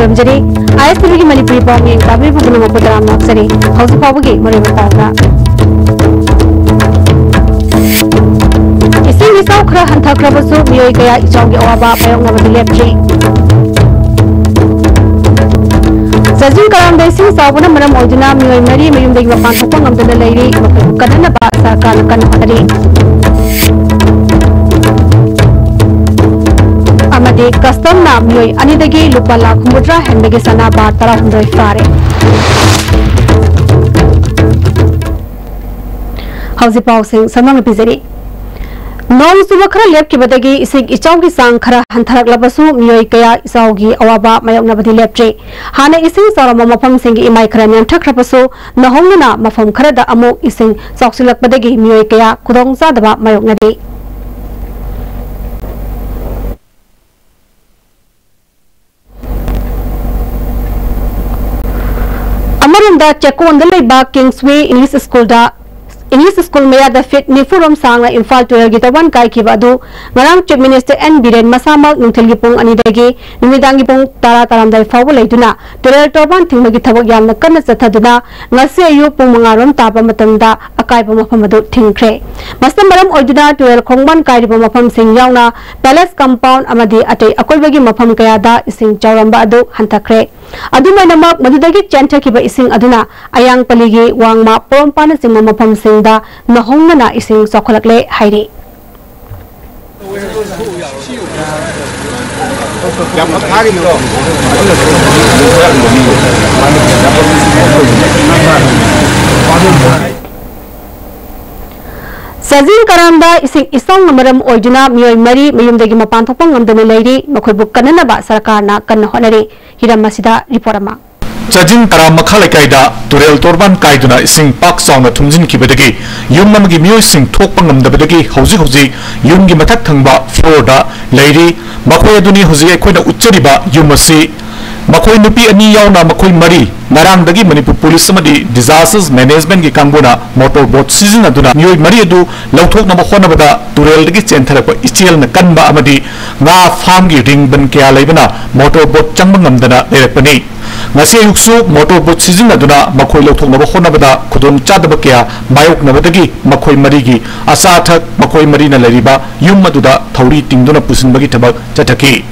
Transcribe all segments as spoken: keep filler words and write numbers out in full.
ꯈꯨꯔꯨꯝꯖꯔꯤ꯫ ꯑꯥꯏ ꯑꯦꯁ T ꯚꯤꯒꯤ ꯃꯅꯤꯄꯨꯔꯤ ꯄꯥꯎ ꯃꯤꯌꯦꯡ ꯇꯥꯕꯤꯔꯤꯕ ꯄꯨꯝꯅꯃꯛꯄꯨ ꯇꯔꯥꯝꯅ ꯑꯣꯛꯆꯔꯤ꯫ ꯍꯧꯖꯤꯛ ꯐꯥꯎꯕꯒꯤ ꯃꯔꯨꯑꯣꯏꯕ ꯄꯥꯎꯗ, ꯏꯁꯤꯡ ꯏꯆꯥꯎ ꯈꯔ ꯍꯟꯊꯈ꯭ꯔꯕꯁꯨ ꯃꯤꯑꯣꯏ ꯀꯌꯥ ꯏꯆꯥꯎꯒꯤ ꯑꯋꯥꯕ ꯃꯥꯌꯣꯛꯅꯕꯗꯤ ꯂꯦꯞꯇ꯭ꯔꯤ꯫ ꯆꯥꯖꯤꯡ ꯀꯔꯥꯝꯗ ꯏꯁꯤꯡ ꯆꯥꯎꯕꯅ ꯃꯔꯝ ꯑꯣꯏꯗꯨꯅ ꯃꯤꯑꯣꯏ ꯃꯔꯤ ꯃꯌꯨꯝꯗꯒꯤ ꯃꯄꯥꯟ ꯊꯣꯛꯄ ꯉꯝꯗꯅ ꯂꯩꯔꯤ꯫ ꯃꯈꯣꯏꯕꯨ ꯀꯟꯅꯅꯕ ꯁꯔꯀꯥꯔꯅ ꯀꯟꯅ ꯍꯣꯠꯅꯔꯤ꯫ ꯑꯃꯗꯤ ꯀꯁꯇꯝꯅ ꯃꯤꯑꯣꯏ ꯑꯅꯤꯗꯒꯤ ꯂꯨꯄꯥ ꯂꯥꯈ ꯍꯨꯝꯐꯨꯇꯔꯥ ꯍꯦꯟꯕꯒꯤ ꯁꯅꯥ ꯕꯥꯔ ꯇꯔꯥꯍꯨꯝꯗꯣꯏ ꯐꯥꯔꯦ꯫ ꯍꯧꯖꯤꯛ ꯄꯥꯎꯁꯤꯡ ꯁꯝꯂꯞꯅ ꯄꯤꯖꯔꯤ꯫ ꯅꯣꯡ ꯆꯨꯕ ꯈꯔ ꯂꯦꯞꯈꯤꯕꯗꯒꯤ ꯏꯁꯤꯡ ꯏꯆꯥꯎꯒꯤ ꯆꯥꯡ ꯈꯔ ꯍꯟꯊꯔꯛꯂꯕꯁꯨ ꯃꯤꯑꯣꯏ ꯀꯌꯥ ꯏꯆꯥꯎꯒꯤ ꯑꯋꯥꯕ ꯃꯥꯌꯣꯛꯅꯕꯗꯤ ꯂꯦꯞꯇ꯭ꯔꯤ꯫ ꯍꯥꯟꯅ ꯏꯁꯤꯡ ꯆꯥꯎꯔꯝꯕ ꯃꯐꯝꯁꯤꯡꯒꯤ ꯏꯃꯥꯏ ꯈꯔ ꯅꯦꯝꯊꯈ꯭ꯔꯕꯁꯨ ꯅꯧꯍꯧꯅꯅ ꯃꯐꯝ ꯈꯔꯗ ꯑꯃꯨꯛ ꯏꯁꯤꯡ ꯆꯥꯎꯁꯤꯜꯂꯛꯄꯗꯒꯤ ꯃꯤꯑꯣꯏ ꯀꯌꯥ ꯈꯨꯗꯣꯡꯆꯥꯗꯕ ꯃꯥꯌꯣꯛꯅꯔꯤ꯫ ꯑꯃꯔꯣꯝꯗ, ꯆꯦꯛꯀꯣꯟꯗ ꯂꯩꯕ ꯀꯤꯡꯁꯋꯦ ꯏꯪꯂꯤꯁ ꯁ꯭ꯀꯨꯜꯗ, ꯏꯪꯂꯤꯁ ꯁ꯭ꯀꯨꯜ ꯃꯌꯥꯗ ꯐꯤꯠ ꯅꯤꯐꯨ ꯔꯣꯝ ꯁꯥꯡꯅ ꯏꯝꯐꯥꯜ ꯇꯨꯔꯦꯜꯒꯤ ꯇꯣꯔꯕꯥꯟ ꯀꯥꯏꯈꯤꯕ ꯑꯗꯨ ꯉꯔꯥꯡ ꯆꯤꯐ ꯃꯤꯅꯤꯁꯇꯔ ꯑꯦꯟ ꯕꯤꯔꯦꯟ ꯃꯁꯥꯃꯛ ꯅꯨꯡꯊꯤꯜꯒꯤ ꯄꯨꯡ ꯑꯅꯤꯗꯒꯤ ꯅꯨꯃꯤꯗꯥꯡꯒꯤ ꯄꯨꯡ ꯇꯔꯥ, ꯇꯔꯥꯃꯥꯊꯣꯏ ꯐꯥꯎꯕ ꯂꯩꯗꯨꯅ ꯇꯨꯔꯦꯜ ꯇꯣꯔꯕꯥꯟ ꯊꯤꯡꯕꯒꯤ ꯊꯕꯛ ꯌꯥꯝꯅ ꯀꯟꯅ ꯆꯠꯊꯗꯨꯅ ꯉꯁꯤ ꯑꯌꯨꯛ ꯄꯨꯡ ꯃꯉꯥ ꯔꯣꯝ ꯇꯥꯕ ꯃꯇꯝꯗ ꯑꯀꯥꯏꯕ ꯃꯐꯝ ꯑꯗꯨ ꯊꯤꯡꯈ꯭ꯔꯦ꯫ ꯃꯁꯤꯅ ꯃꯔꯝ ꯑꯣꯏꯗꯨꯅ ꯇꯨꯔꯦꯜ ꯈꯣꯡꯕꯥꯟ ꯀꯥꯏꯔꯤꯕ ꯃꯐꯝꯁꯤꯡ ꯌꯥꯎꯅ ꯄꯦꯂꯦꯁ ꯀꯝꯄꯥꯎꯟ ꯑꯃꯗꯤ ꯑꯇꯩ ꯑꯀꯣꯏꯕꯒꯤ ꯃꯐꯝ ꯀꯌꯥꯗ ꯏꯁꯤꯡ ꯆꯥꯎꯔꯝꯕ ꯑꯗꯨ ꯍꯟꯊꯈ꯭ꯔꯦ꯫ ꯑꯗꯨꯝ ꯑꯣꯏꯅꯃꯛ, ꯃꯗꯨꯗꯒꯤ ꯆꯦꯟꯊꯈꯤꯕ ꯏꯁꯤꯡ ꯑꯗꯨꯅ ꯑꯌꯥꯡꯄꯜꯂꯤꯒꯤ ꯋꯥꯡꯃ, ꯄꯣꯔꯣꯝꯄꯥꯠꯅꯆꯤꯡꯕ ꯃꯐꯝꯁꯤꯡꯗ ꯅꯧꯍꯧꯅꯅ ꯏꯁꯤꯡ ꯆꯥꯎꯈꯠꯂꯛꯂꯦ ꯍꯥꯏꯔꯤ꯫ ꯆꯥꯖꯤꯡ ꯀꯔꯥꯝꯗ ꯏꯁꯤꯡ ꯏꯆꯥꯎꯅ ꯃꯔꯝ ꯑꯣꯏꯗꯨꯅ ꯃꯤꯑꯣꯏ ꯃꯔꯤ ꯃꯌꯨꯝꯗꯒꯤ ꯃꯄꯥꯟ ꯊꯣꯛꯄ ꯉꯝꯗꯅ ꯂꯩꯔꯤ꯫ ꯃꯈꯣꯏꯕꯨ ꯀꯟꯅꯅꯕ ꯁꯔꯀꯥꯔꯅ ꯀꯟꯅ ꯍꯣꯠꯅꯔꯤ꯫ ꯍꯤꯔꯝ ꯑꯁꯤꯗ ꯔꯤꯄꯣꯔꯠ ꯑꯃ꯫ ꯆꯥꯖꯤꯡ ꯀꯔꯥꯝ ꯃꯈꯥ ꯂꯩꯀꯥꯏꯗ ꯇꯨꯔꯦꯜ ꯇꯣꯔꯕꯥꯟ ꯀꯥꯏꯗꯨꯅ ꯏꯁꯤꯡ ꯄꯥꯛ ꯆꯥꯎꯅ ꯊꯨꯝꯖꯤꯟꯈꯤꯕꯗꯒꯤ ꯌꯨꯝ ꯑꯃꯒꯤ ꯃꯤꯑꯣꯏꯁꯤꯡ ꯊꯣꯛꯄ ꯉꯝꯗꯕꯗꯒꯤ ꯍꯧꯖꯤꯛ ꯍꯧꯖꯤꯛ ꯌꯨꯝꯒꯤ ꯃꯊꯛ ꯊꯪꯕ ꯐ꯭ꯂꯣꯔꯗ ꯂꯩꯔꯤ꯫ ꯃꯈꯣꯏ ꯑꯗꯨꯅꯤ ꯍꯧꯖꯤꯛ ꯑꯩꯈꯣꯏꯅ ꯎꯠꯆꯔꯤꯕ ꯌꯨꯝ ꯑꯁꯤ꯫ ꯃꯈꯣꯏ ꯅꯨꯄꯤ ꯑꯅꯤ ꯌꯥꯎꯅ ꯃꯈꯣꯏ ꯃꯔꯤ ꯉꯔꯥꯡꯗꯒꯤ ꯃꯅꯤꯄꯨꯔ ꯄꯨꯂꯤꯁ ꯑꯃꯗꯤ disaster management ꯀꯤ ꯀꯥꯡꯕꯨꯅ motor boat ꯁꯤꯖꯤꯟꯅꯗꯨꯅ ꯃꯤꯑꯣꯏ ꯃꯔꯤ ꯑꯗꯨ ꯂꯧꯊꯣꯛꯅꯕ ꯍꯣꯠꯅꯕꯗ ꯇꯨꯔꯦꯜꯗꯒꯤ ꯆꯦꯟꯊꯔꯛꯄ ꯏꯆꯦꯜꯅ ꯀꯟꯕ ꯑꯃꯗꯤ ꯉꯥ farm ꯒꯤ ring ꯕꯟ ꯀꯌꯥ ꯂꯩꯕꯅ motor boat ꯆꯪꯕ ꯉꯝꯗꯅ ꯂꯩꯔꯛꯄꯅꯤ꯫ ꯉꯁꯤ ꯑꯌꯨꯛꯁꯨ motor boat ꯁꯤꯖꯤꯟꯅꯗꯨꯅ ꯃꯈꯣꯏ ꯂꯧꯊꯣꯛꯅꯕ ꯍꯣꯠꯅꯕꯗ ꯈꯨꯗꯣꯡꯆꯥꯗꯕ ꯀꯌꯥ ꯃꯥꯌꯣꯛꯅꯕꯗꯒꯤ ꯃꯈꯣꯏ ꯃꯔꯤꯒꯤ ꯑꯆꯥ ꯑꯊꯛ ꯃꯈꯣꯏ ꯃꯔꯤꯅ ꯂꯩꯔꯤꯕ ꯌꯨꯝ ꯑꯗꯨꯗ ꯊꯧꯔꯤ ꯇꯤꯡꯗꯨꯅ ꯄꯨꯁꯤꯟꯕꯒꯤ ꯊꯕꯛ ꯆꯠꯊꯈꯤ꯫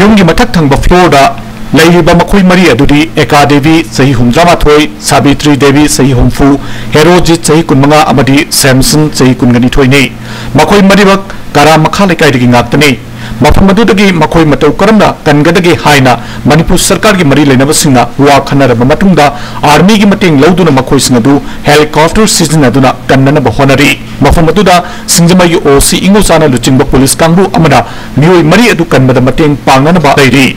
ꯌꯨꯝꯒꯤ ꯃꯊꯛ ꯊꯪꯕ floor ꯗ ꯂꯩꯔꯤꯕ ꯃꯈꯣꯏ ꯃꯔꯤ ꯑꯗꯨꯗꯤ ꯑꯦꯀꯥ ꯗꯦꯕꯤ, ꯆꯍꯤ ꯍꯨꯝꯗ꯭ꯔꯥꯃꯥꯊꯣꯏ, ꯁꯥꯕꯤꯇ꯭ꯔꯤ ꯗꯦꯕꯤ, ꯆꯍꯤ ꯍꯨꯝꯐꯨ, ꯍꯦꯔꯣꯖꯤꯠ, ꯆꯍꯤ ꯀꯨꯟꯃꯉꯥ, ꯑꯃꯗꯤ ꯁꯦꯝꯁꯟ, ꯆꯍꯤ ꯀꯨꯟꯒ ꯅꯤꯊꯣꯏꯅꯤ꯫ ꯃꯈꯣꯏ ꯃꯔꯤꯃꯛ ꯀꯥꯔꯥ ꯃꯈꯥ ꯂꯩꯀꯥꯏꯗꯒꯤ ꯉꯥꯛꯇꯅꯤ꯫ ꯃꯐꯝ ꯑꯗꯨꯗꯒꯤ ꯃꯈꯣꯏ ꯃꯇꯧ ꯀꯔꯝꯅ ꯀꯟꯒꯗꯒꯦ ꯍꯥꯏꯅ ꯃꯅꯤꯄꯨꯔ ꯁꯔꯀꯥꯔꯒꯤ ꯃꯔꯤ ꯂꯩꯅꯕꯁꯤꯡꯅ ꯋꯥ ꯈꯟꯅꯔꯕ ꯃꯇꯨꯡꯗ, army ꯒꯤ ꯃꯇꯦꯡ ꯂꯧꯗꯨꯅ ꯃꯈꯣꯏꯁꯤꯡ ꯑꯗꯨ helicopter ꯁꯤꯖꯤꯟꯅꯗꯨꯅ ꯀꯟꯅꯅꯕ ꯍꯣꯠꯅꯔꯤ꯫ ꯃꯐꯝ ꯑꯗꯨꯗ ꯁꯤꯡꯖꯃꯩꯒꯤ OC ꯏꯉꯣꯆꯥꯅ ꯂꯨꯆꯤꯡꯕ ꯄꯨꯂꯤꯁ ꯀꯥꯡꯕꯨ ꯑꯃꯅ ꯃꯤꯑꯣꯏ ꯃꯔꯤ ꯑꯗꯨ ꯀꯟꯕꯗ ꯃꯇꯦꯡ ꯄꯥꯡꯅꯅꯕ ꯂꯩꯔꯤ꯫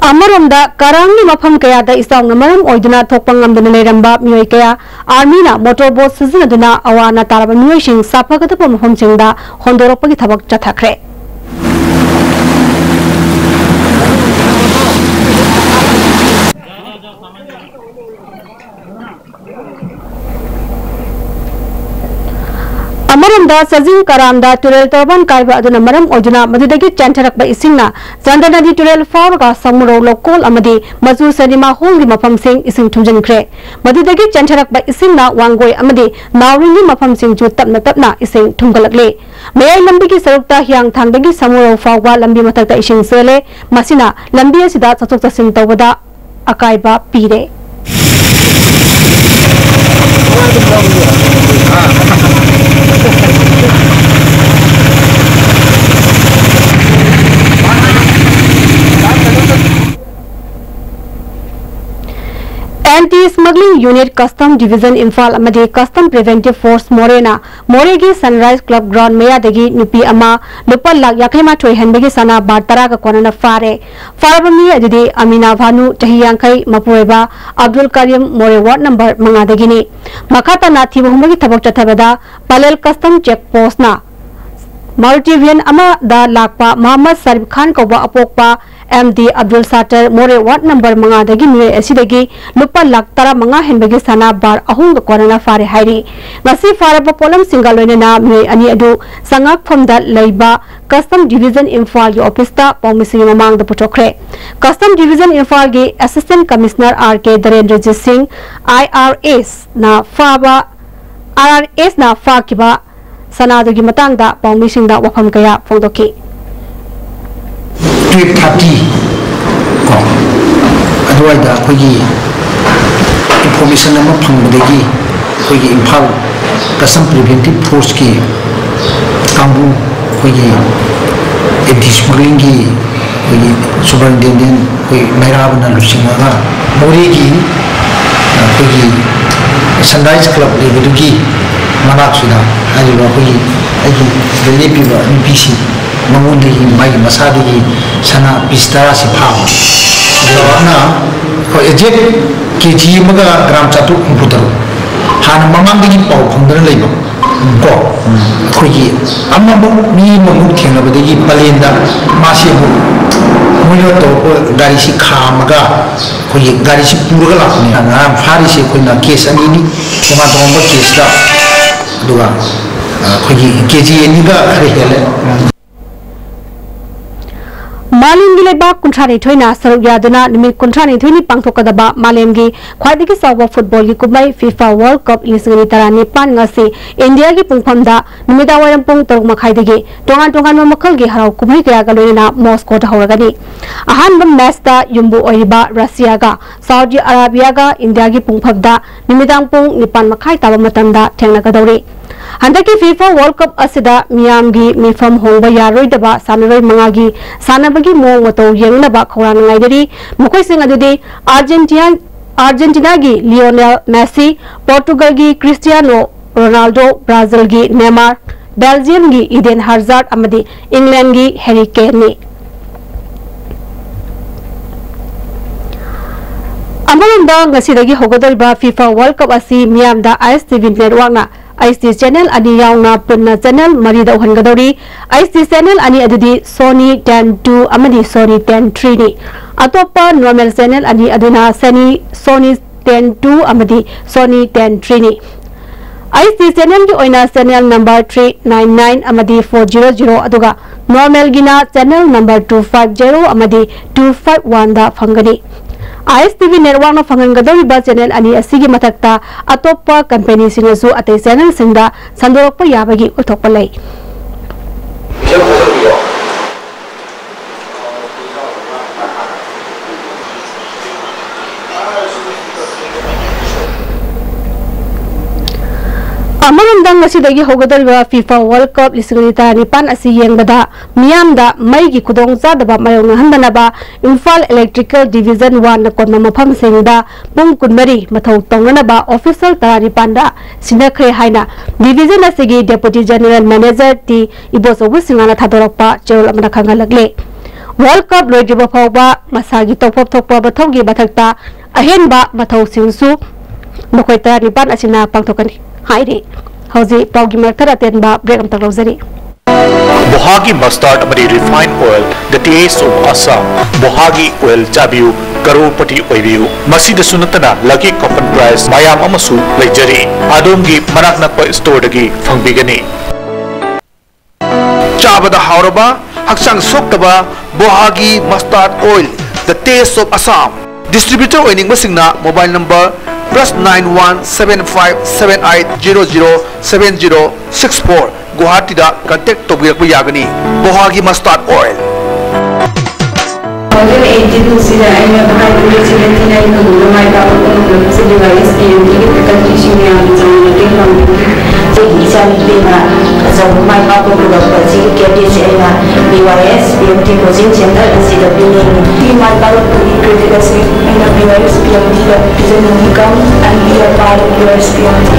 ꯑꯃꯔꯣꯝꯗ, ꯀꯔꯥꯡꯒꯤ ꯃꯐꯝ ꯀꯌꯥꯗ ꯏꯆꯥꯎꯅ ꯃꯔꯝ ꯑꯣꯏꯗꯨꯅ ꯊꯣꯛꯄ ꯉꯝꯗꯅ ꯂꯩꯔꯝꯕ ꯃꯤꯑꯣꯏ ꯀꯌꯥ ꯑꯥꯔꯃꯤꯅ ꯃꯣꯇꯣꯔ ꯕꯣꯠ ꯁꯤꯖꯤꯟꯅꯗꯨꯅ ꯑꯋꯥ ꯑꯅꯥ ꯇꯥꯔꯕ ꯃꯤꯑꯣꯏꯁꯤꯡ ꯁꯥꯐꯒꯗꯕ ꯃꯐꯝꯁꯤꯡꯗ ꯍꯣꯟꯗꯣꯔꯛꯄꯒꯤ ꯊꯕꯛ ꯆꯠꯊꯈ꯭ꯔꯦ꯫ ꯑꯃꯔꯣꯝꯗ, ꯆꯥꯖꯤꯡ ꯀꯔꯥꯝꯗ ꯇꯨꯔꯦꯜ ꯇꯣꯔꯕꯥꯟ ꯀꯥꯏꯕ ꯑꯗꯨꯅ ꯃꯔꯝ ꯑꯣꯏꯗꯨꯅ ꯃꯗꯨꯗꯒꯤ ꯆꯦꯟꯊꯔꯛꯄ ꯏꯁꯤꯡꯅ ꯆꯥꯟꯗ ꯅꯗꯤ ꯇꯨꯔꯦꯜ ꯐꯥꯎꯔꯒ ꯁꯃꯨꯔꯧ ꯂꯧꯀꯣꯜ ꯑꯃꯗꯤ ꯃꯆꯨ ꯁꯤꯅꯦꯃꯥ ꯍꯣꯜꯒꯤ ꯃꯐꯝꯁꯤꯡ ꯏꯁꯤꯡ ꯊꯨꯝꯖꯤꯟꯈ꯭ꯔꯦ꯫ ꯃꯗꯨꯗꯒꯤ ꯆꯦꯟꯊꯔꯛꯄ ꯏꯁꯤꯡꯅ ꯋꯥꯡꯒꯣꯏ ꯑꯃꯗꯤ ꯅꯥꯎꯔꯦꯝꯒꯤ ꯃꯐꯝꯁꯤꯡꯁꯨ ꯇꯞꯅ ꯇꯞꯅ ꯏꯁꯤꯡ ꯊꯨꯝꯒꯠꯂꯛꯂꯦ꯫ ꯃꯌꯥꯏ ꯂꯝꯕꯤꯒꯤ ꯁꯔꯨꯛꯇ ꯍꯤꯌꯥꯡꯊꯥꯡꯗꯒꯤ ꯁꯃꯨꯔꯧ ꯐꯥꯎꯕ ꯂꯝꯕꯤ ꯃꯊꯛꯇ ꯏꯁꯤꯡ ꯆꯦꯜꯂꯦ꯫ ꯃꯁꯤꯅ ꯂꯝꯕꯤ ꯑꯁꯤꯗ ꯆꯠꯊꯣꯛ ꯆꯠꯁꯤꯟ ꯇꯧꯕꯗ ꯑꯀꯥꯏꯕ ꯄꯤꯔꯦ꯫ Anti Smuggling Unit, Custom Division Imphal ꯑꯃꯗꯤ Custom Preventive Force ꯃꯣꯔꯦꯅ ꯃꯣꯔꯦꯒꯤ Sunrise Club Ground ꯃꯌꯥꯗꯒꯤ ꯅꯨꯄꯤ ꯑꯃ ꯂꯨꯄꯥ ꯂꯥꯈ ꯌꯥꯡꯈꯩ ꯃꯥꯊꯣꯏ ꯍꯦꯟꯕꯒꯤ ꯁꯅꯥ ꯕꯥꯔ ꯇꯔꯥꯒ ꯀꯣꯟꯅꯅ ꯐꯥꯔꯦ꯫ ꯐꯥꯔꯕ ꯃꯤ ꯑꯗꯨꯗꯤ ꯑꯃꯤꯅꯥ ꯚꯥꯅꯨ, ꯆꯍꯤ ꯌꯥꯡꯈꯩ, ꯃꯄꯨꯔꯣꯏꯕ ꯑꯕꯗꯨꯜ ꯀꯔꯤꯝ, ꯃꯣꯔꯦ ꯋꯥꯔꯗ ꯅꯝꯕꯔ ꯃꯉꯥꯗꯒꯤꯅꯤ꯫ ꯃꯈꯥ ꯇꯥꯅ ꯊꯤꯕ ꯍꯨꯝꯕꯒꯤ ꯊꯕꯛ ꯆꯠꯊꯕꯗ ꯄꯂꯦꯜ Custom Check Post ꯅ Maruti van ꯑꯃꯗ ꯂꯥꯛꯄ ꯃꯣꯍꯝꯃꯗ ꯁꯔꯤꯐ ꯈꯥꯟ ꯀꯧꯕ ꯑꯄꯣꯛꯄ ꯑꯦꯝ ꯗꯤ ꯑꯕꯗꯨꯜ ꯁꯥꯇꯔ, ꯃꯣꯔꯦ ꯋꯥꯔꯗ ꯅꯝꯕꯔ ꯃꯉꯥꯗꯒꯤ ꯃꯤꯑꯣꯏ ꯑꯁꯤꯗꯒꯤ ꯂꯨꯄꯥ ꯂꯥꯈ ꯇꯔꯥꯃꯉꯥ ꯍꯦꯟꯕꯒꯤ ꯁꯅꯥ ꯕꯥꯔ ꯑꯍꯨꯝꯒ ꯀꯣꯟꯅꯅ ꯐꯥꯔꯦ ꯍꯥꯏꯔꯤ꯫ ꯉꯁꯤ ꯐꯥꯔꯕ ꯄꯣꯠꯂꯝꯁꯤꯡꯒ ꯂꯣꯏꯅꯅ ꯃꯤꯑꯣꯏ ꯑꯅꯤ ꯑꯗꯨ ꯆꯉꯥꯛꯐꯝꯗ ꯂꯩꯕ Custom Division ꯏꯝꯐꯥꯜꯒꯤ ꯑꯣꯐꯤꯁꯇ ꯄꯥꯎꯃꯤꯁꯤꯡꯒꯤ ꯃꯃꯥꯡꯗ ꯄꯨꯊꯣꯛꯈ꯭ꯔꯦ꯫ Custom Division ꯏꯝꯐꯥꯜꯒꯤ Assistant Commissioner ꯑꯥꯔ ꯀꯦ ꯙꯤꯔꯦꯟꯗ꯭ꯔꯖꯤꯠ ꯁꯤꯡ, ꯑꯥꯏ ꯑꯥꯔ ꯑꯦꯁꯅ ꯐꯥꯕ, ꯑꯥꯏ ꯑꯥꯔ ꯑꯦꯁꯅ ꯐꯥꯈꯤꯕ ꯁꯅꯥꯗꯨꯒꯤ ꯃꯇꯥꯡꯗ ꯄꯥꯎꯃꯤꯁꯤꯡꯗ ꯋꯥꯐꯝ ꯀꯌꯥ ꯐꯣꯡꯗꯣꯛꯈꯤ꯫ Twelve thirty ꯀꯣ, ꯑꯗꯨꯋꯥꯏꯗ ꯑꯩꯈꯣꯏꯒꯤ information ꯑꯃ ꯐꯪꯕꯗꯒꯤ ꯑꯩꯈꯣꯏꯒꯤ ꯏꯝꯐꯥꯜ Custom Preventive Forceꯀꯤ ꯀꯥꯡꯕꯨ, ꯑꯩꯈꯣꯏꯒꯤ Anti Smugglingꯒꯤ ꯑꯩꯈꯣꯏꯒꯤ Superintendent ꯑꯩꯈꯣꯏ ꯃꯩꯔꯥꯕꯅ ꯂꯨꯆꯤꯡꯉꯒ ꯃꯣꯔꯦꯒꯤ ꯑꯩꯈꯣꯏꯒꯤ Sunrise Club ꯂꯩꯕꯗꯨꯒꯤ ꯃꯅꯥꯛꯁꯤꯗ ꯍꯥꯏꯔꯤꯕ ꯑꯩꯈꯣꯏꯒꯤ ꯑꯩꯒꯤ ꯁꯤꯗ ꯂꯦꯞꯄꯤꯕ ꯅꯨꯄꯤꯁꯤ, ꯃꯉꯣꯟꯗꯒꯤ, ꯃꯥꯒꯤ ꯃꯁꯥꯗꯒꯤ ꯁꯅꯥ piece ꯇꯔꯥꯁꯤ ꯐꯥꯕ꯫ ꯆꯥꯎꯔꯥꯛꯅ ꯑꯩꯈꯣꯏ ꯑꯦꯖꯦꯛ ꯀꯦ ꯖꯤ ꯑꯃꯒ ꯒ꯭ꯔꯥꯝ ꯆꯥꯇ꯭ꯔꯨꯛ ꯍꯨꯝꯐꯨ ꯇꯔꯨꯛ꯫ ꯍꯥꯟꯅ ꯃꯃꯥꯡꯗꯒꯤ ꯄꯥꯎ ꯐꯪꯗꯅ ꯂꯩꯕ ꯀꯣ, ꯑꯩꯈꯣꯏꯒꯤ ꯑꯃꯃꯨꯛ ꯃꯤ ꯑꯃꯃꯨꯛ ꯊꯦꯡꯅꯕꯗꯒꯤ ꯄꯂꯦꯟꯗ ꯃꯥꯁꯦ ꯑꯃꯨꯛ ꯃꯣꯏꯅ ꯇꯧꯔꯛꯄ ꯒꯥꯔꯤꯁꯤ ꯈꯥꯝꯃꯒ ꯑꯩꯈꯣꯏꯒꯤ ꯒꯥꯔꯤꯁꯤ ꯄꯨꯔꯒ ꯂꯥꯛꯄꯅꯦ꯫ ꯉꯔꯥꯡ ꯐꯥꯔꯤꯁꯦ ꯑꯩꯈꯣꯏꯅ ꯀꯦꯁ ꯑꯅꯤꯅꯤ, ꯇꯣꯉꯥꯟ ꯇꯣꯉꯥꯟꯕ ꯀꯦꯁꯇ, ꯑꯗꯨꯒ ꯑꯩꯈꯣꯏꯒꯤ ꯀꯦ ꯖꯤ ꯑꯅꯤꯒ ꯈꯔ ꯍꯦꯜꯂꯦ꯫ ꯃꯥꯂꯦꯝꯒꯤ ꯂꯩꯕꯥꯛ ꯀꯨꯟꯊ꯭ꯔꯥ ꯅꯤꯊꯣꯏꯅ ꯁꯔꯨꯛ ꯌꯥꯗꯨꯅ ꯅꯨꯃꯤꯠ ꯀꯨꯟꯊ꯭ꯔꯥ ꯅꯤꯊꯣꯏꯅꯤ ꯄꯥꯡꯊꯣꯛꯀꯗꯕ ꯃꯥꯂꯦꯝꯒꯤ ꯈ꯭ꯋꯥꯏꯗꯒꯤ ꯆꯥꯎꯕ ꯐꯨꯠꯕꯣꯜꯒꯤ ꯀꯨꯝꯍꯩ FIFA World Cup ꯂꯤꯁꯤꯡ ꯑꯅꯤ ꯇꯔꯥꯅꯤꯄꯥꯟ ꯉꯁꯤ ꯏꯟꯗꯤꯌꯥꯒꯤ ꯄꯨꯡꯐꯝꯗ ꯅꯨꯃꯤꯗꯥꯡꯋꯥꯏꯔꯝ ꯄꯨꯡ ꯇꯔꯨꯛ ꯃꯈꯥꯏꯗꯒꯤ ꯇꯣꯉꯥꯟ ꯇꯣꯉꯥꯟꯕ ꯃꯈꯜꯒꯤ ꯍꯔꯥꯎ ꯀꯨꯝꯍꯩ ꯀꯌꯥꯒ ꯂꯣꯏꯅꯅ ꯃꯣꯁꯀꯣꯗ ꯍꯧꯔꯒꯅꯤ꯫ ꯑꯍꯥꯟꯕ ꯃꯦꯆꯇ ꯌꯨꯝꯕꯨ ꯑꯣꯏꯔꯤꯕ ꯔꯁꯤꯌꯥꯒ ꯁꯥꯎꯗꯤ ꯑꯔꯥꯕꯤꯌꯥꯒ ꯏꯟꯗꯤꯌꯥꯒꯤ ꯄꯨꯡꯐꯝꯗ ꯅꯨꯃꯤꯗꯥꯡ ꯄꯨꯡ ꯅꯤꯄꯥꯟ ꯃꯈꯥꯏ ꯇꯥꯕ ꯃꯇꯝꯗ ꯊꯦꯡꯅꯒꯗꯧꯔꯤ꯫ ꯍꯟꯗꯛꯀꯤ FIFA World Cup ꯑꯁꯤꯗ ꯃꯤꯌꯥꯝꯒꯤ ꯃꯤꯐꯝ ꯍꯣꯡꯕ ꯌꯥꯔꯣꯏꯗꯕ ꯁꯥꯟꯅꯔꯣꯏ ꯃꯉꯥꯒꯤ ꯁꯥꯟꯅꯕꯒꯤ ꯃꯑꯣꯡ ꯃꯇꯧ ꯌꯦꯡꯅꯕ ꯈꯧꯔꯥꯡꯅ ꯉꯥꯏꯅꯔꯤ꯫ ꯃꯈꯣꯏꯁꯤꯡ ꯑꯗꯨꯗꯤ ꯑꯥꯔꯖꯦꯟꯇꯤꯅꯥ, ꯑꯥꯔꯖꯦꯟꯇꯤꯅꯥꯒꯤ ꯂꯤꯑꯣꯅꯦꯜ ꯃꯦꯁꯤ, ꯄꯣꯔꯇꯨꯒꯜꯒꯤ ꯀ꯭ꯔꯤꯁꯇꯤꯌꯥꯅꯣ ꯔꯣꯅꯥꯜꯗꯣ, ꯕ꯭ꯔꯥꯖꯤꯜꯒꯤ ꯅꯦꯃꯥꯔ, ꯕꯦꯜꯖꯤꯌꯝꯒꯤ ꯏꯗꯦꯟ ꯍꯥꯖꯥꯔꯗ ꯑꯃꯗꯤ ꯏꯪꯂꯦꯟꯒꯤ ꯍꯦꯔꯤ ꯀꯦꯟꯅꯤ꯫ ꯑꯃꯔꯣꯝꯗ, ꯉꯁꯤꯗꯒꯤ ꯍꯧꯒꯗꯧꯔꯤꯕ FIFA World Cup ꯑꯁꯤ ꯃꯤꯌꯥꯝꯗ ISTV Networkꯅ HD channel ꯑꯅꯤ ꯌꯥꯎꯅ ꯄꯨꯟꯅ channel ꯃꯔꯤꯗ ꯎꯍꯟꯒꯗꯧꯔꯤ꯫ HD channel ꯑꯅꯤ ꯑꯗꯨꯗꯤ Sony ten two ꯑꯃꯗꯤ Sony ten three ꯅꯤ꯫ ꯑꯇꯣꯞꯄ normal channel ꯑꯅꯤ ꯑꯗꯨꯅ Sony, Sony ten two ꯑꯃꯗꯤ Sony ten three ꯅꯤ꯫ HD channelꯒꯤ ꯑꯣꯏꯅ channel number three nine nine ꯑꯃꯗꯤ four zero zero, ꯑꯗꯨꯒ normalꯒꯤꯅ channel number two five zero ꯑꯃꯗꯤ two five one ꯗ ꯐꯪꯒꯅꯤ꯫ ISTV Networkꯅ ꯐꯪꯍꯟꯒꯗꯧꯔꯤꯕ channel ꯑꯅꯤ ꯑꯁꯤꯒꯤ ꯃꯊꯛꯇ ꯑꯇꯣꯞꯄ companyꯁꯤꯡꯅꯁꯨ ꯑꯇꯩ channelꯁꯤꯡꯗ ꯁꯟꯗꯣꯔꯛꯄ ꯌꯥꯕꯒꯤ ꯑꯣꯏꯊꯣꯛꯄ ꯂꯩ꯫ ꯑꯃꯔꯣꯝꯗ, ꯉꯁꯤꯗꯒꯤ ꯍꯧꯒꯗꯧꯔꯤꯕ FIFA World Cup ꯂꯤꯁꯤꯡ ꯑꯅꯤ ꯇꯔꯥꯅꯤꯄꯥꯟ ꯑꯁꯤ ꯌꯦꯡꯕꯗ ꯃꯤꯌꯥꯝꯗ ꯃꯩꯒꯤ ꯈꯨꯗꯣꯡꯆꯥꯗꯕ ꯃꯥꯌꯣꯛꯅꯍꯟꯗꯅꯕ ꯏꯝꯐꯥꯜ Electrical Division Oneꯅ ꯀꯣꯟꯕ ꯃꯐꯝꯁꯤꯡꯗ ꯄꯨꯡ ꯀꯨꯟꯃꯔꯤ ꯃꯊꯧ ꯇꯧꯅꯅꯕ official ꯇꯔꯥꯅꯤꯄꯥꯟꯗ ꯁꯤꯟꯅꯈ꯭ꯔꯦ ꯍꯥꯏꯅ division ꯑꯁꯤꯒꯤ Deputy General Manager T Ibochouba ꯁꯤꯡꯍꯅ ꯊꯥꯗꯣꯔꯛꯄ ꯆꯦꯔꯣꯜ ꯑꯃꯅ ꯈꯪꯍꯜꯂꯛꯂꯦ꯫ World Cup ꯂꯣꯏꯗ꯭ꯔꯤꯕ ꯐꯥꯎꯕ ꯃꯁꯥꯒꯤ ꯇꯧꯐꯝ ꯊꯣꯛꯄ ꯃꯊꯧꯒꯤ ꯃꯊꯛꯇ ꯑꯍꯦꯟꯕ ꯃꯊꯧꯁꯤꯡꯁꯨ ꯃꯈꯣꯏ ꯇꯔꯥꯅꯤꯄꯥꯟ ꯑꯁꯤꯅ ꯄꯥꯡꯊꯣꯛꯀꯅꯤ ꯍꯥꯏꯔꯤ꯫ ꯍꯧꯖꯤꯛ ꯄꯥꯎꯒꯤ ꯃꯔꯛ ꯈꯔ ꯑꯇꯦꯟꯕ break ꯑꯝꯇꯪ ꯂꯧꯖꯔꯤ꯫ ꯕꯣꯍꯥꯒꯤ mustard ꯑꯃꯗꯤ refined oil, the taste of Assam꯫ ꯕꯣꯍꯥꯒꯤ oil ꯆꯥꯕꯤꯌꯨ, ꯀꯔꯣꯔꯄꯇꯤ ꯑꯣꯏꯕꯤꯌꯨ꯫ ꯃꯁꯤꯗꯁꯨ ꯅꯠꯇꯅ lucky coupon prize ꯃꯌꯥꯝ ꯑꯃꯁꯨ ꯂꯩꯖꯔꯤ꯫ ꯑꯗꯣꯝꯒꯤ ꯃꯅꯥꯛ ꯅꯛꯄ storeꯗꯒꯤ ꯐꯪꯕꯤꯒꯅꯤ꯫ ꯆꯥꯕꯗ ꯍꯥꯎꯔꯕ, ꯍꯛꯆꯥꯡ ꯁꯣꯛꯇꯕ ꯕꯣꯍꯥꯒꯤ mustard oil, the taste of Assam꯫ Distributor ꯑꯣꯏꯅꯤꯡꯕꯁꯤꯡꯅ mobile number plus nine one seven five seven eight zero zero seven zero six four, ꯒꯨꯋꯥꯍꯥꯇꯤꯗ contact ꯇꯧꯕꯤꯔꯛꯄ ꯌꯥꯒꯅꯤ꯫ ꯕꯣꯍꯥꯒꯤ mustard oil꯫ Two thousand eighteen ꯑꯁꯤꯗ ꯑꯩꯅ ꯍꯥꯏꯕ ꯁꯤꯗ ꯊꯤꯅ ꯑꯩ ꯀꯩꯗꯧꯅ ꯃꯥꯏ ꯄꯥꯛꯄ ꯉꯝꯗꯕꯁꯦ ꯗꯤ ꯋꯥꯏ ꯑꯦꯁ ꯄꯤ ꯑꯦꯝ ꯇꯤꯒꯤ facultyꯁꯤꯡ ꯃꯌꯥꯝꯒꯤ ꯆꯥꯎꯅ ꯃꯇꯦꯡ ꯄꯥꯡꯕꯤꯈꯤ꯫ ꯑꯩꯒꯤ ꯏꯆꯥꯅꯨꯄꯤꯅ ꯑꯆꯧꯕ ꯃꯥꯏ ꯄꯥꯛꯄ ꯄꯨꯔꯛꯄ ꯑꯁꯤꯒꯤ candidateꯁꯦ ꯑꯩꯅ D Y S P M T coaching centre ꯑꯁꯤꯗ ꯄꯤꯅꯤꯡꯏ꯫ ꯃꯥꯏ ꯄꯥꯛꯂꯛꯄꯒꯤ credit ꯑꯁꯤ ꯑꯩꯅ D Y S P M ꯇꯤꯗ ꯄꯤꯖꯅꯤꯡꯏ꯫ Come and be a part of D Y S P M T.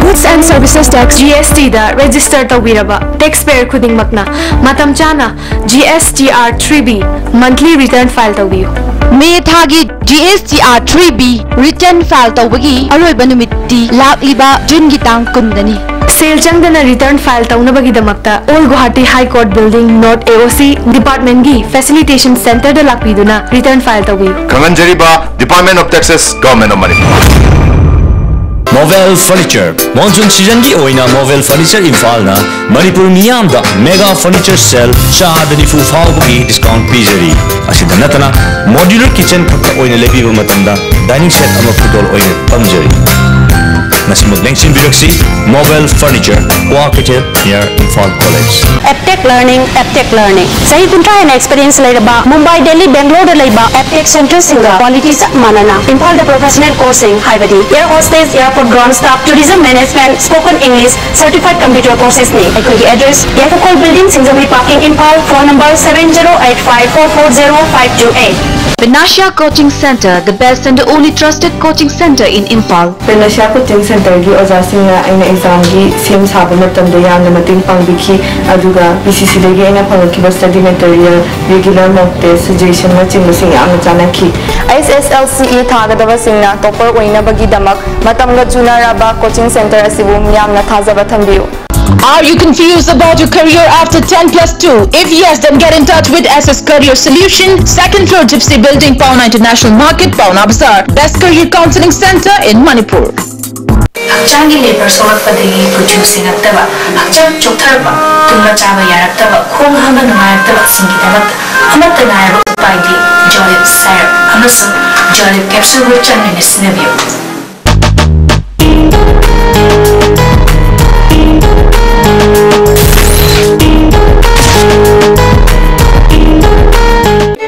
Goods and Services Tax, G S T ꯗ register ꯇꯧꯕꯤꯔꯕ taxpayer ꯈꯨꯗꯤꯡꯃꯛꯅ ꯃꯇꯝ ꯆꯥꯅ G S T R three B monthly return file ꯇꯧꯕꯤꯌꯨ꯫ ꯃꯦ ꯊꯥꯒꯤ G S T R three B return file ꯇꯧꯕꯒꯤ ꯑꯔꯣꯏꯕ ꯅꯨꯃꯤꯠꯇꯤ ꯂꯥꯛꯂꯤꯕ ꯖꯨꯟꯒꯤ ꯇꯥꯡ ꯀꯨꯟꯗꯅꯤ꯫ ꯁꯦꯜ ꯆꯪꯗꯅ return file ꯇꯧꯅꯕꯒꯤꯗꯃꯛꯇ Old Guwahati High Court Building, North A O C departmentꯀꯤ facilitation centreꯗ ꯂꯥꯛꯄꯤꯗꯨꯅ return file ꯇꯧꯕꯤꯌꯨ꯫ ꯈꯪꯍꯟꯖꯔꯤꯕ Department of Taxes, Government of Manipur꯫ Movel Furniture, monsoon seasonꯒꯤ ꯑꯣꯏꯅ Movel Furniture ꯏꯝꯐꯥꯜꯅ ꯃꯅꯤꯄꯨꯔ ꯃꯤꯌꯥꯝꯗ mega furniture sale ꯆꯥꯗ ꯅꯤꯐꯨ ꯐꯥꯎꯕꯒꯤ discount ꯄꯤꯖꯔꯤ꯫ ꯑꯁꯤꯗ ꯅꯠꯇꯅ modular kitchen ꯈꯛꯇ ꯑꯣꯏꯅ ꯂꯩꯕꯤꯕ ꯃꯇꯝꯗ dining set ꯑꯃ ꯈꯨꯗꯣꯜ ꯑꯣꯏꯅ ꯐꯪꯖꯔꯤ꯫ ꯃꯁꯤꯃꯛ ꯂꯦꯡꯁꯤꯟꯕꯤꯔꯛꯁꯤ, Movel Furniture, Kwakeithel, near Imphal College꯫ Aptech Learning, Aptech Learning꯫ ꯆꯍꯤ ꯀꯨꯟꯊ꯭ꯔꯥ ꯍꯦꯟꯅ experience ꯂꯩꯔꯕ ꯃꯨꯝꯕꯥꯏ, ꯗꯦꯜꯂꯤ, ꯕꯦꯡꯒ꯭ꯂꯣꯔꯗ ꯂꯩꯕ Aptech centreꯁꯤꯡꯒ quality ꯆꯞ ꯃꯥꯟꯅꯅ ꯏꯝꯐꯥꯜꯗ professional courseꯁꯤꯡ ꯍꯥꯏꯕꯗꯤ air hostess, airport ground staff, tourism management, spoken English, certified computer coursesꯅꯤ꯫ ꯑꯩꯈꯣꯏꯒꯤ address, ꯌꯥꯏꯐꯈꯣꯜ building, Singjamei parking, Imphal. Phone number seven zero eight five four four zero five two eight꯫ Panacea Coaching Center, the best and the only trusted coaching center in Imphal. Panacea Coaching Centerꯒꯤ ꯑꯣꯖꯥꯁꯤꯡꯅ ꯑꯩꯅ ꯑꯦꯛꯖꯥꯝꯒꯤ ꯁꯦꯝ ꯁꯥꯕ ꯃꯇꯝꯗ ꯌꯥꯝꯅ ꯃꯇꯦꯡ ꯄꯥꯡꯕꯤꯈꯤ, ꯑꯗꯨꯒ ꯄꯤ ꯁꯤ ꯁꯤꯗꯒꯤ ꯑꯩꯅ ꯐꯪꯂꯛꯈꯤꯕ study material, regular mock test, suggestionꯅꯆꯤꯡꯕꯁꯤꯡ ꯌꯥꯝꯅ ꯆꯥꯟꯅꯈꯤ꯫ ꯑꯦꯁ ꯑꯦꯁ ꯑꯦꯜ ꯁꯤ ꯏ ꯊꯥꯒꯗꯕꯁꯤꯡꯅ topper ꯑꯣꯏꯅꯕꯒꯤꯗꯃꯛ ꯃꯇꯝꯒ ꯆꯨꯅꯔꯕ coaching center ꯑꯁꯤꯕꯨ ꯃꯤꯌꯥꯝꯅ ꯊꯥꯖꯕ ꯊꯝꯕꯤꯌꯨ꯫ Are you confused about your career after ten plus two? If yes, then get in touch with S S Career Solution, second floor Gypsy Building, Paona International Market, Paona Bazaar. Best career counseling center in Manipur. ꯍꯛꯆꯥꯡꯒꯤ labour ꯁꯣꯛꯂꯛꯄꯗꯒꯤ ꯈꯨꯠꯁꯨ ꯁꯦꯡꯉꯛꯇꯕ, ꯍꯛꯆꯥꯡ ꯆꯣꯛꯊꯔꯛꯄ, ꯇꯨꯝꯕ ꯆꯥꯕ ꯌꯥꯔꯛꯇꯕ, ꯈꯣꯡ ꯍꯥꯝꯕ ꯅꯨꯡꯉꯥꯏꯔꯛꯇꯕꯁꯤꯡꯒꯤꯗꯃꯛꯇ ꯑꯃꯠꯇ ꯉꯥꯏꯔꯕ ꯎꯄꯥꯏꯗꯤ ꯖꯣꯂꯤꯞ ꯁꯥꯏꯔꯞ ꯑꯃꯁꯨꯡ ꯖꯣꯂꯤꯞ ꯀꯦꯞꯁꯨꯜꯕꯨ ꯆꯥꯡ ꯅꯥꯏꯅ ꯁꯤꯖꯤꯟꯅꯕꯤꯌꯨ꯫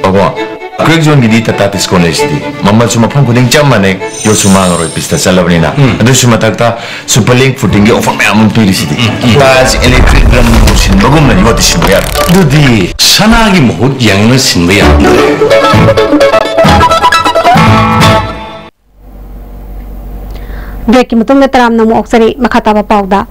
ꯕꯥꯕꯨ, ꯀ꯭ꯔꯦꯛ ꯖꯣꯟꯒꯤꯗꯤ ꯇꯥꯇꯥ ꯇꯤꯁꯀꯣꯟ ꯂꯩꯁꯤꯗꯤ꯫ ꯃꯃꯜꯁꯨ ꯃꯐꯝ ꯈꯨꯗꯤꯡ ꯆꯞ ꯃꯥꯟꯅꯩ, ꯌꯣꯠꯁꯨ ꯃꯥꯡꯉꯔꯣꯏ, ꯄꯤꯁꯇ ꯆꯠꯂꯕꯅꯤꯅ꯫ ꯎꯝ꯫ ꯑꯗꯨꯁꯨ ꯃꯊꯛꯇ ꯁꯨꯄꯔ ꯂꯤꯡ ꯐꯨꯇꯤꯡꯒꯤ ꯑꯣꯐꯔ ꯃꯌꯥꯝ ꯑꯃ ꯄꯤꯔꯤꯁꯤꯗꯤ꯫ ꯎꯝ, ꯎꯝ꯫ ꯇꯥꯏꯜꯁ, ꯏꯂꯦꯛꯇ꯭ꯔꯤꯛ, ꯔꯪ ꯁꯤꯟꯕꯒꯨꯝꯅ ꯌꯣꯠꯇꯤ ꯁꯤꯟꯕ ꯌꯥꯔꯣꯏ꯫ ꯑꯗꯨꯗꯤ ꯁꯅꯥꯒꯤ ꯃꯍꯨꯠ ꯌꯦꯡꯉꯒ ꯁꯤꯟꯕ ꯌꯥꯔꯣꯏ꯫ ꯕ꯭ꯔꯦꯛꯀꯤ ꯃꯇꯨꯡꯗ ꯇꯔꯥꯝꯅ ꯑꯃꯨꯛ ꯑꯣꯛꯆꯔꯤ꯫ ꯃꯈꯥ ꯇꯥꯕ ꯄꯥꯎꯗ,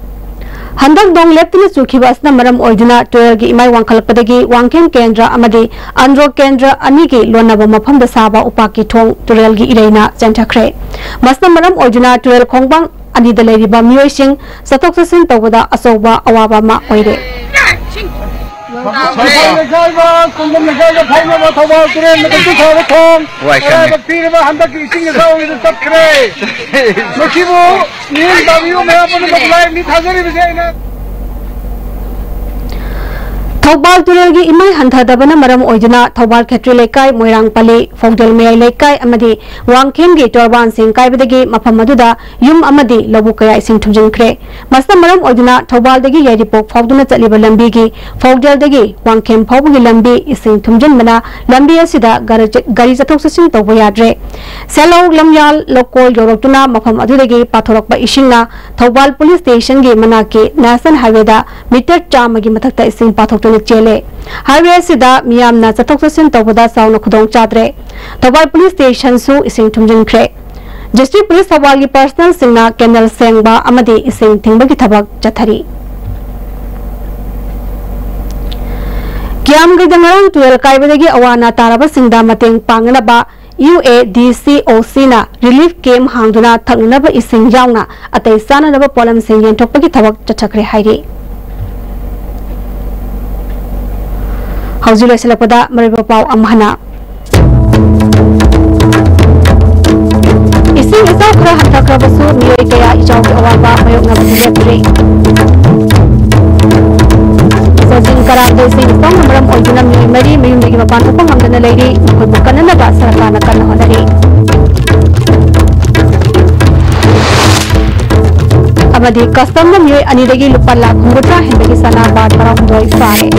ꯍꯟꯗꯛ ꯅꯣꯡ ꯂꯦꯞꯇꯅ ꯆꯨꯈꯤꯕ ꯑꯁꯤꯅ ꯃꯔꯝ ꯑꯣꯏꯗꯨꯅ ꯇꯨꯔꯦꯜꯒꯤ ꯏꯃꯥꯏ ꯋꯥꯡꯈꯠꯂꯛꯄꯗꯒꯤ ꯋꯥꯡꯈꯦꯝ ꯀꯦꯟꯗ꯭ꯔ ꯑꯃꯗꯤ ꯑꯟꯗ꯭ꯔꯣ ꯀꯦꯟꯗ꯭ꯔ ꯑꯅꯤꯒꯤ ꯂꯣꯟꯅꯕ ꯃꯐꯝꯗ ꯁꯥꯕ ꯎꯄꯥꯛꯀꯤ ꯊꯣꯡ ꯇꯨꯔꯦꯜꯒꯤ ꯏꯔꯩꯅ ꯆꯦꯟꯊꯈ꯭ꯔꯦ꯫ ꯃꯁꯤꯅ ꯃꯔꯝ ꯑꯣꯏꯗꯨꯅ ꯇꯨꯔꯦꯜ ꯈꯣꯡꯕꯥꯡ ꯑꯅꯤꯗ ꯂꯩꯔꯤꯕ ꯃꯤꯑꯣꯏꯁꯤꯡ ꯆꯠꯊꯣꯛ ꯆꯠꯁꯤꯟ ꯇꯧꯕꯗ ꯑꯆꯧꯕ ꯑꯋꯥꯕ ꯑꯃ ꯑꯣꯏꯔꯦ꯫ ꯃꯈꯥꯏ ꯂꯩꯀꯥꯏꯒ ꯀꯨꯝꯖꯝ ꯂꯩꯀꯥꯏꯒ ꯐꯥꯎꯅꯕ ꯊꯧꯕꯥꯜ ꯇꯨꯔꯦꯜ ꯃꯊꯛꯇ ꯁꯥꯕ ꯊꯣꯡ ꯋꯥꯏ ꯈꯪꯉꯦ꯫ ꯑꯔꯥꯏꯕꯛ ꯊꯤꯔꯕ ꯍꯟꯗꯛꯀꯤ ꯏꯁꯤꯡ ꯏꯆꯥꯎꯒꯤꯗ ꯆꯠꯈ꯭ꯔꯦ꯫ ꯃꯁꯤꯕꯨ ꯃꯤꯠꯌꯦꯡ ꯇꯥꯕꯤꯌꯨ ꯃꯌꯥꯝ ꯄꯨꯝꯅꯃꯛ live ꯅꯤ ꯊꯥꯖꯔꯤꯕꯁꯦ ꯑꯩꯅ꯫ ꯊꯧꯕꯥꯜ ꯇꯨꯔꯦꯜꯒꯤ ꯏꯃꯥꯏ ꯍꯟꯊꯗꯕꯅ ꯃꯔꯝ ꯑꯣꯏꯗꯨꯅ ꯊꯧꯕꯥꯜ ꯈꯦꯇ꯭ꯔꯤ ꯂꯩꯀꯥꯏ, ꯃꯣꯏꯔꯥꯡ ꯄꯜꯂꯤ, ꯐꯧꯗꯦꯜ ꯃꯌꯥꯏ ꯂꯩꯀꯥꯏ ꯑꯃꯗꯤ ꯋꯥꯡꯈꯦꯝꯒꯤ ꯇꯣꯔꯕꯥꯟꯁꯤꯡ ꯀꯥꯏꯕꯗꯒꯤ ꯃꯐꯝ ꯑꯗꯨꯗ ꯌꯨꯝ ꯑꯃꯗꯤ ꯂꯧꯕꯨꯛ ꯀꯌꯥ ꯏꯁꯤꯡ ꯊꯨꯝꯖꯤꯟꯈ꯭ꯔꯦ꯫ ꯃꯁꯤꯅ ꯃꯔꯝ ꯑꯣꯏꯗꯨꯅ ꯊꯧꯕꯥꯜꯗꯒꯤ ꯌꯥꯏꯔꯤꯄꯣꯛ ꯐꯥꯎꯗꯨꯅ ꯆꯠꯂꯤꯕ ꯂꯝꯕꯤꯒꯤ ꯐꯧꯗꯦꯜꯗꯒꯤ ꯋꯥꯡꯈꯦꯝ ꯐꯥꯎꯕꯒꯤ ꯂꯝꯕꯤ ꯏꯁꯤꯡ ꯊꯨꯝꯖꯤꯟꯕꯅ ꯂꯝꯕꯤ ꯑꯁꯤꯗ ꯒꯥꯔꯤ ꯆꯠ-, ꯒꯥꯔꯤ ꯆꯠꯊꯣꯛ ꯆꯠꯁꯤꯟ ꯇꯧꯕ ꯌꯥꯗ꯭ꯔꯦ꯫ ꯁꯦꯂꯧ ꯂꯝꯌꯥꯜ ꯂꯧꯀꯣꯜ ꯌꯧꯔꯛꯇꯨꯅ ꯃꯐꯝ ꯑꯗꯨꯗꯒꯤ ꯄꯥꯊꯣꯔꯛꯄ ꯏꯁꯤꯡꯅ ꯊꯧꯕꯥꯜ ꯄꯨꯂꯤꯁ ꯁ꯭ꯇꯦꯁꯟꯒꯤ ꯃꯅꯥꯛꯀꯤ ꯅꯦꯁꯅꯦꯜ ꯍꯥꯏꯋꯦꯗ ꯃꯤꯇꯔ ꯆꯥꯝꯃꯒꯤ ꯃꯊꯛꯇ ꯏꯁꯤꯡ ꯄꯥꯊꯣꯛꯇꯨꯅ ꯆꯦꯜꯂꯦ꯫ ꯍꯥꯏꯋꯦ ꯑꯁꯤꯗ ꯃꯤꯌꯥꯝꯅ ꯆꯠꯊꯣꯛ ꯆꯠꯁꯤꯟ ꯇꯧꯕꯗ ꯆꯥꯎꯅ ꯈꯨꯗꯣꯡ ꯆꯥꯗ꯭ꯔꯦ꯫ ꯊꯧꯕꯥꯜ ꯄꯨꯂꯤꯁ ꯁ꯭ꯇꯦꯁꯟꯁꯨ ꯏꯁꯤꯡ ꯊꯨꯝꯖꯤꯟꯈ꯭ꯔꯦ꯫ ꯗꯤꯁꯇ꯭ꯔꯤꯛ ꯄꯨꯂꯤꯁ ꯊꯧꯕꯥꯜꯒꯤ ꯄꯔꯁꯅꯦꯜꯁꯤꯡꯅ ꯀꯦꯅꯦꯜ ꯁꯦꯡꯕ ꯑꯃꯗꯤ ꯏꯁꯤꯡ ꯊꯤꯡꯕꯒꯤ ꯊꯕꯛ ꯆꯠꯊꯔꯤ꯫ ꯀꯤꯌꯥꯝꯒꯩꯗ ꯉꯔꯥꯡ ꯇꯨꯔꯦꯜ ꯀꯥꯏꯕꯗꯒꯤ ꯑꯋꯥ ꯑꯅꯥ ꯇꯥꯔꯕꯁꯤꯡꯗ ꯃꯇꯦꯡ ꯄꯥꯡꯅꯅꯕ UADCOCꯅ ꯔꯤꯂꯤꯐ ꯀꯦꯝꯞ ꯍꯥꯡꯗꯨꯅ ꯊꯛꯅꯅꯕ ꯏꯁꯤꯡ ꯌꯥꯎꯅ ꯑꯇꯩ ꯆꯥꯅꯅꯕ ꯄꯣꯠꯂꯝꯁꯤꯡ ꯌꯦꯟꯊꯣꯛꯄꯒꯤ ꯊꯕꯛ ꯆꯠꯊꯈ꯭ꯔꯦ ꯍꯥꯏꯔꯤ꯫ ꯍꯧꯖꯤꯛ ꯂꯣꯏꯁꯤꯜꯂꯛꯄꯗ ꯃꯔꯨꯑꯣꯏꯕ ꯄꯥꯎ ꯑꯃꯨꯛ ꯍꯟꯅ꯫ ꯏꯁꯤꯡ ꯏꯆꯥꯎ ꯈꯔ ꯍꯟꯊꯈ꯭ꯔꯕꯁꯨ ꯃꯤꯑꯣꯏ ꯀꯌꯥ ꯏꯆꯥꯎꯒꯤ ꯑꯋꯥꯕ ꯃꯥꯌꯣꯛꯅꯕꯗꯤ ꯂꯦꯞꯇ꯭ꯔꯤ꯫ ꯁꯣꯖꯤꯡ ꯀꯔꯥꯡꯗ ꯏꯁꯤꯡ ꯏꯆꯥꯎꯅ ꯃꯔꯝ ꯑꯣꯏꯗꯨꯅ ꯃꯤꯑꯣꯏ ꯃꯔꯤ ꯃꯌꯨꯝꯗꯒꯤ ꯃꯄꯥꯟ ꯊꯣꯛꯄ ꯉꯝꯗꯅ ꯂꯩꯔꯤ꯫ ꯃꯈꯣꯏꯕꯨ ꯀꯟꯅꯅꯕ ꯁꯔꯀꯥꯔꯅ ꯀꯟꯅ ꯍꯣꯠꯅꯔꯤ꯫ ꯑꯃꯗꯤ ꯀꯁꯇꯝꯅ ꯃꯤꯑꯣꯏ ꯑꯅꯤꯗꯒꯤ ꯂꯨꯄꯥ ꯂꯥꯈ ꯍꯨꯝꯐꯨꯇꯔꯥ ꯍꯦꯟꯕꯒꯤ ꯁꯅꯥ ꯕꯥꯔ ꯇꯔꯥꯍꯨꯝꯗꯣꯏ ꯐꯥꯔꯦ꯫